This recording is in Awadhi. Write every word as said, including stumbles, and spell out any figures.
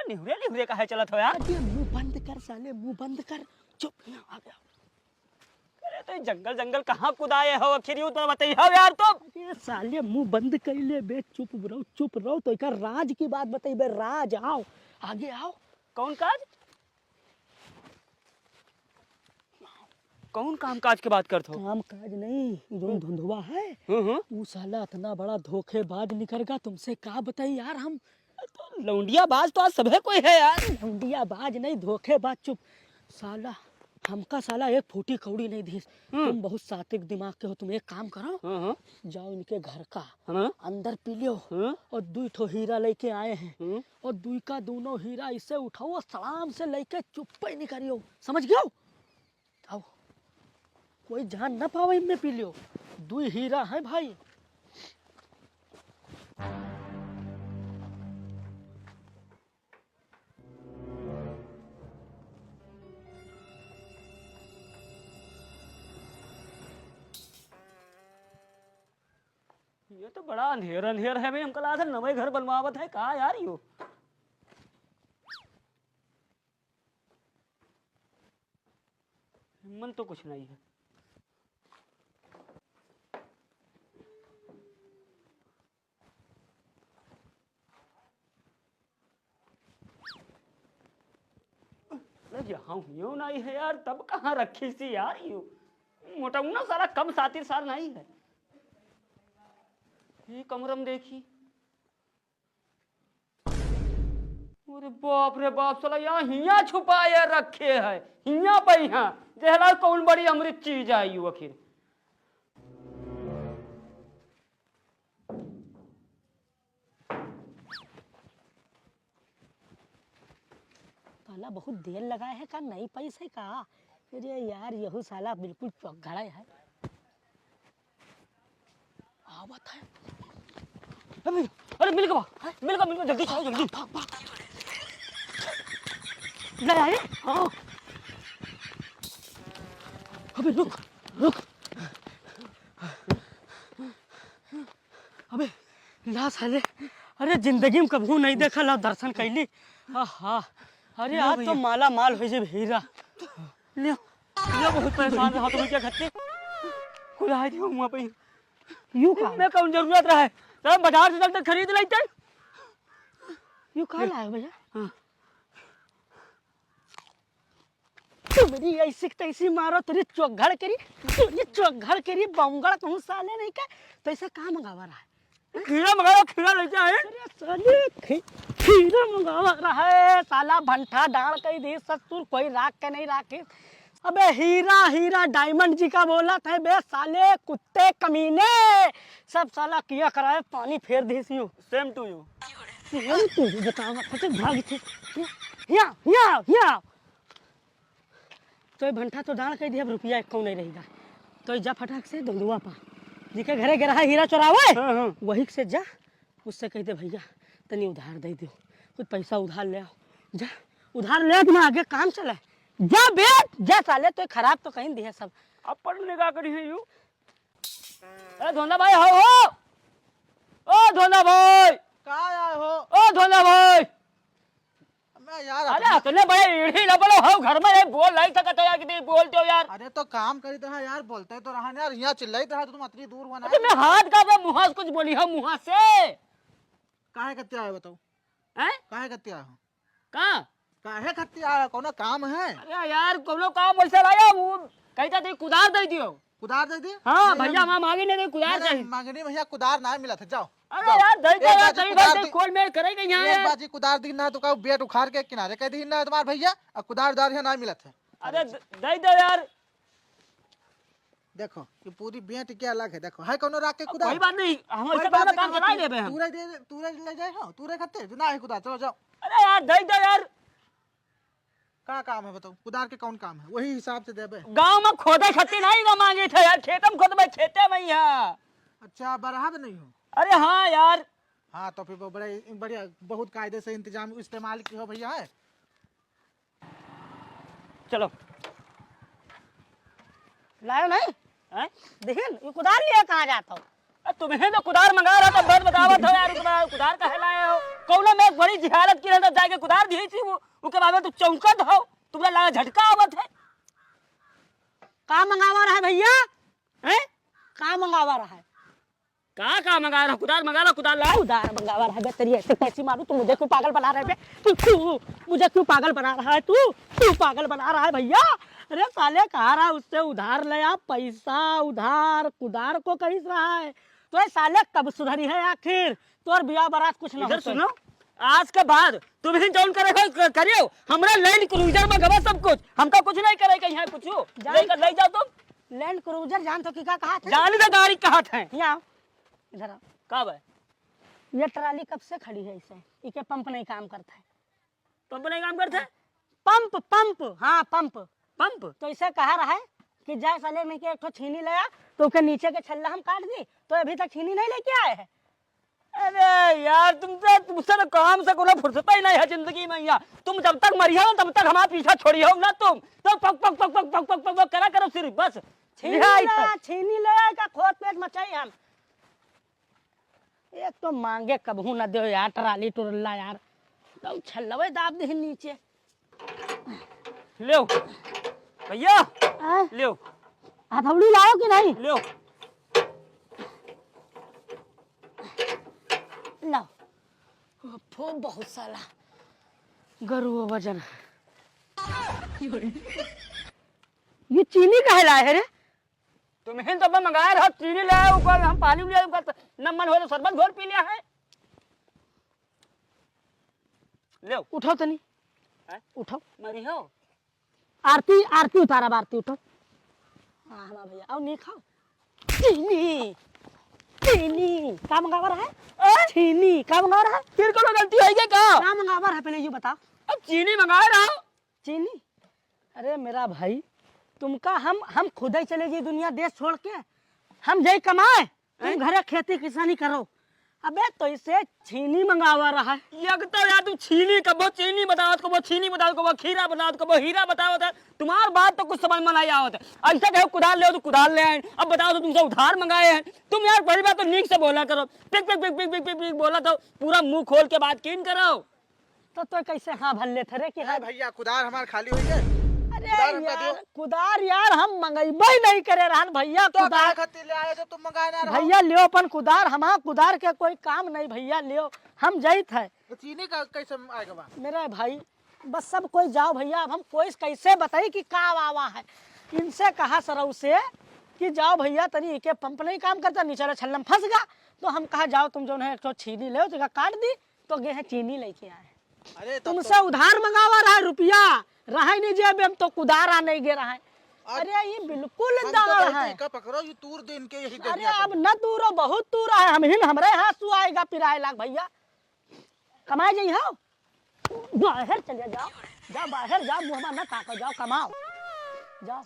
निहुरे निहुरे काहे चलत हो यार? अरे मुंह बंद कर साले, मुंह बंद कर। चुप, यहाँ आ गया। अरे तो ये जंगल जंगल कहाँ कुदाए हो आखिर, यूं तो बताइए हो यार तुम। अरे साले मुंह बंद कर ले बे, चुप रहो, चुप रहो। तो एक राज की बात बताई बे, राज। आओ, आगे आओ। कौन काज? कौन काम काज के बात करत हो? काम काज नहीं, ई जौन हम्म। धुंधुआ है, हम्म, हम्म। ऊ साला इतना बड़ा धोखेबाज निकल गया, तुमसे का बताई यार हम। तो लौंडिया बाज तो आज सभे कोई है यार। लौंडिया बाज नहीं, धोखेबाज, चुप। साला, हमका साला एक फूटी कौड़ी नहीं दिस। हम्म। तुम बहुत सात्विक दिमाग के हो, तुम एक काम करो, हम्म, हम्म। जाओ इनके घर का हाँ। अंदर पी लियो हम्म। और दुई ठो हीरा लेके आए हैं हम्म। और दुई का दोनों हीरा इसे उठाओ और सलाम से लेके चुप्पे निकलियो, समझ गयो? आओ, कोई जान ना पावे, इनमें पी लियो। दुई हीरा है भाई। ये तो बड़ा अंधेर अंधेर है भाई, हमका लागत है नवे घर बनवावत है का यार यो। मन तो कुछ नहीं है। अरे यहाँ हुइयो नहीं है यार, तब कहाँ रखी सी यार यो। मोटौना साला कम सातिर सार नहीं है। ये कमरम देखी। अरे बाप रे बाप, साला यहाँ हियाँ छुपाए रखे है, हियाँ पे यहाँ। जहला कौन बड़ी अमृत चीज आई यू आखिर। साला बहुत देर लगाए है का, नहीं पैस है का? अरे यार, यहू साला बिल्कुल चौघड़ा है। आवत है। अरे, अरे, मिल गवा, मिल गवा, मिल गवा, जल्दी चलो, जल्दी। भाग, भाग। ले आए? हाँ। अबे रुक, रुक। अबे, ला साले, अरे जिंदगी में कबहू नहीं देखा, ला दर्शन कैली। आहा, अरे लो आज तो भैया। माला माल हो जाए हीरा। ले, ले बहुत परेशान रहा तुम क्या खत्ते। कुदार दियो मुँह पे। यू का? मैं कौन जरूरत रहा है? तब बाजार से चलते खरीद लेते। यू का लाए भैया? हाँ। तुमरी ऐसी की तैसी मारो, तेरी चोघड़ करी, तेरी चोघड़ करी, बमगड़ कहूँ साले नहीं का, तो ऐसे का मंगावा रहा है? खीरा मंगावा, खीरा लेके आए। अरे साले, खी-, खीरा मंगावा रहा है, साला भंठा डाल कई दी ससुर, कोई राख के नहीं राखी। अबे हीरा, हीरा, डायमंड जी का बोलत है बे साले, कुत्ते कमीने, सब साला किया कराए, पानी फेर दी सियो। Same to you। Same to you, बतावा, फटे भाग थे। हिया, हिया, हिया। तो ये भंठा तो डाल कई दिया, अब रुपया एक नहीं रहेगा। तो जा फटाक से धुंधुआ पा, जिके घरे गे रहा हीरा चोरावे, हाँ, हाँ। वही से जा, उससे कह दे, "भैया, तनी उधार दे दो, कुछ पैसा उधार ले आओ।" जा, उधार ले, अपना आगे काम चले। जा बेट, जा साले, तो खराब तो कहीं दिया सब। अपन निगाह करी है यू। ए धोंदा भाई, हो, हो। ओ धोंदा भाई। का आए हो? ओ धोंदा भाई। अबे यार, अरे अपने इतने बड़े इढ़ी लबड़ो हो घर में, ये बोल नहीं सकते हो यार, कितनी बोलते हो यार। अरे तो काम करी तो है यार, बोलते तो रहा ना यार, यहाँ चिल्लाई तो है, तो तुम अतनी दूर हुआ ना। अरे मैं हाथ का, मैं मुँह से कुछ बोली हो, मुँह से। काहे कत्ते आए बताओ? हैं? काहे कत्ते आए हो? का? काहे कत्ते आए हो? कोनो काम है? अरे यार, कोनो काम वैसे लाया, वो कहता थे कुदार दे दियो। कुदार दे दे? हाँ, नहीं, भैया, हम माँ मांगी नहीं, कुदार नहीं, नहीं, चाहिए। मांगनी भैया, कुदार ना मिलत है, जाओ, अरे जाओ। यार, दे दे एक यार, बाजी कई कुदार बार दी, खोल मेल करे गई यहाँ एक यार। बाजी कुदार दी ना तो कहू बेट उखाड़ के किनारे कह दी ना तुम्हार भैया, और कुदार उदार यहाँ ना मिलत है। अरे द-, दे दे यार। देखो, ये पूरी बेट के अलग है, देखो, है कोनो राख के अब कुदार? कोई बात नहीं, हम कोई ऐसे बात कोनो नहीं, काम चला लेबे हम। तूरे दे, तूरे ले जाए हो, तूरे खत्ते, ना है कुदार, चलो जाओ। अरे यार, दे दे यार। का काम है बताओ, कुदार के कौन काम है, वही हिसाब से देबे। गाँव में खोदे खत्ती नहीं का मांगे थे यार, खेत में खोदबे, खेते में ही है। अच्छा, बरहा भी नहीं हो? अरे हाँ यार। हाँ, तो फिर वो बड़े बढ़िया, बहुत कायदे से इंतजाम, इस्तेमाल की हो भैया, है। चलो। लायो नहीं? हैं? देखिन, ये कुदार लिए कहाँ जाता हो? अ, तुम्हें तो कुदार मंगाए रहा, तब बात बतावत हो यार, तुम्हारा कुदार काहे लाए हो? कौनो में बड़ी जिहालत की रहता, जाके कुदार दिही थी, वो, उके बाद में तू चौंकत हो, तुम्हारा लगा झटका आवत है। का मंगावा रहा है भैया? हैं? का मंगावा रहा है? का, का मंगावा रहा? कुदार मंगावा रहा, कुदार ला। कुदार मंगावा रहा है, बेतरी ऐसे कैसी मारू, तू मुझे क्यों पागल बना रहे बे? तू, तू मुझे क्यों पागल बना रहा है तू? तू पागल बना रहा है भैया। अरे साले कहा रहा है उससे उधार ले आ, पैसा उधार कुदार को कहिस रहा है। तो ये साले कब सुधरी है आखिर? तोर बियाह बारात कुछ ना इधर होतै। सुनो, आज के बाद तुम ही जौन करे हो, क-, करियो। हमरा Land Cruiser मंगवा सब कुछ, हमका कुछ नहीं करे के यहाँ कुछ। जान लेकर ले जाओ तुम। Land Cruiser जान तो कि का कहा थे? जान तो गाड़ी कहा थे। यहाँ आओ, इधर आओ। का बा? ये ट्राली कब से खड़ी है ऐसे? इके पंप नहीं काम करता है। पंप नहीं काम करता है? पंप, पंप, हाँ, पंप। पंप? तो इसे कहा रहा है कि जा साले नहीं के एक ठो छीनी ले आ, तो ओके नीचे के छल्ला हम काट दी, तो अभी तक छीनी नहीं लेके आए हैं। अरे यार, तुम तो, तुमसे तो काम से कोनो फुर्सत ही नहीं है जिंदगी में यार। तुम जब तक मरिहो ना, तब तक हमारा पीछा छोड़िहो ना तुम। तो पक, पक, पक, पक करा करो सिर्फ, बस। छीनी यह ला, इतना। छीनी ले आए का खोत पेट मचाई हम। एक तो मांगे कबहू न दो यार, ट्राली टुरला यार। तो छल्लवे दाब दे नीचे। लेव। भैया। आय। लेव। हथौड़ी लाओ कि नहीं? लेव। लाओ। फो बहुत साला। गरुओ वजन। ये चीनी काहे लाए है रे? तुम्हें तो मैं मंगाया रहा, चीनी ले आया, ऊपर हम पानी ले आया, ऊपर न मन हो तो शरबत घोल पी लिया है। ले। उठाओ तनी। हैं? उठाओ। मरी हो? आरती, आरती उतारा, आरती उठाओ। हाँ, हमारा भैया, आओ, नहीं खाओ। चीनी, चीनी, का मंगावा रहा है? हैं? चीनी, का मंगावा रहा है? फिर कोनो गलती होई गई का? का मंगावा रहा है, पहले ये बताओ। अब चीनी मंगाए रहा। चीनी? अरे मेरा भाई, तुमका हम, हम खुद ही चले जाई दुनिया देश छोड़ के, हम जाई कमाए, तुम हैं? घरे खेती किसानी करो। अबे तो इसे चीनी मंगावा रहा है। ये तो यार तुम चीनी कबो चीनी बतावत, कबो चीनी बतावत, कबो खीरा बतावत, कबो हीरा बतावत है। तुम्हार बात तो कुछ समझ में नहीं आवत है। ऐसा कहो कुदार ले आओ तो कुदार ले आए, अब बताओ तो तुमसे उधार मंगाए हैं तुम यार। पहली बात तो नीक से बोला करो, पिक पिक पिक पिक पिक पिक पिक बोला तो पूरा मुंह खोल के बात कीन करो। तो, तो कैसे हाँ भर लेत रे कि ए हाँ? भैया, कुदार हमार खाली होई गए। अरे कुदार हमका यार, दियो। कुदार यार हम मंगइबे नहीं करे रहन भैया, तो कुदार। काहे खातिर ले आए जब तुम मंगाए ना रहो? भैया लियो अपन कुदार, हमार कुदार के कोई काम नहीं भैया, लियो हम जाइत है। तो चीनी का कैसे आएगा बा? मेरा भाई, बस सब कोई जाओ भैया, अब हम कोई कैसे बताई कि का आवा है। इनसे कहा सरऊ से कि जाओ भैया, तनी इके पंप नहीं काम करता, नीचे वाला छल्लम फंस गया, तो हम कहा जाओ तुम जो है एक ठो छीनी ले, तो काट दी, तो गे है चीनी लेके आए। अरे, तब तुमसे तो उधार मंगावा रहा है रुपया, रहा ही नहीं जेब में, तो कुदार आ नहीं गे रहा है। आज अरे, ये बिल्कुल हम तो दाल कहते है। हैं, का पकड़ो, ये तूर दे इनके, यही दे अरे, दिया अब करो। न तूरो, बहुत तूरा है, हम ही न, हमरे हाथ सु आएगा पिराए लाग भैया। कमाए जाई हो, बाहर चले जाओ, जाओ बाहर जाओ, मुँह में न ताको, जाओ कमाओ, जाओ।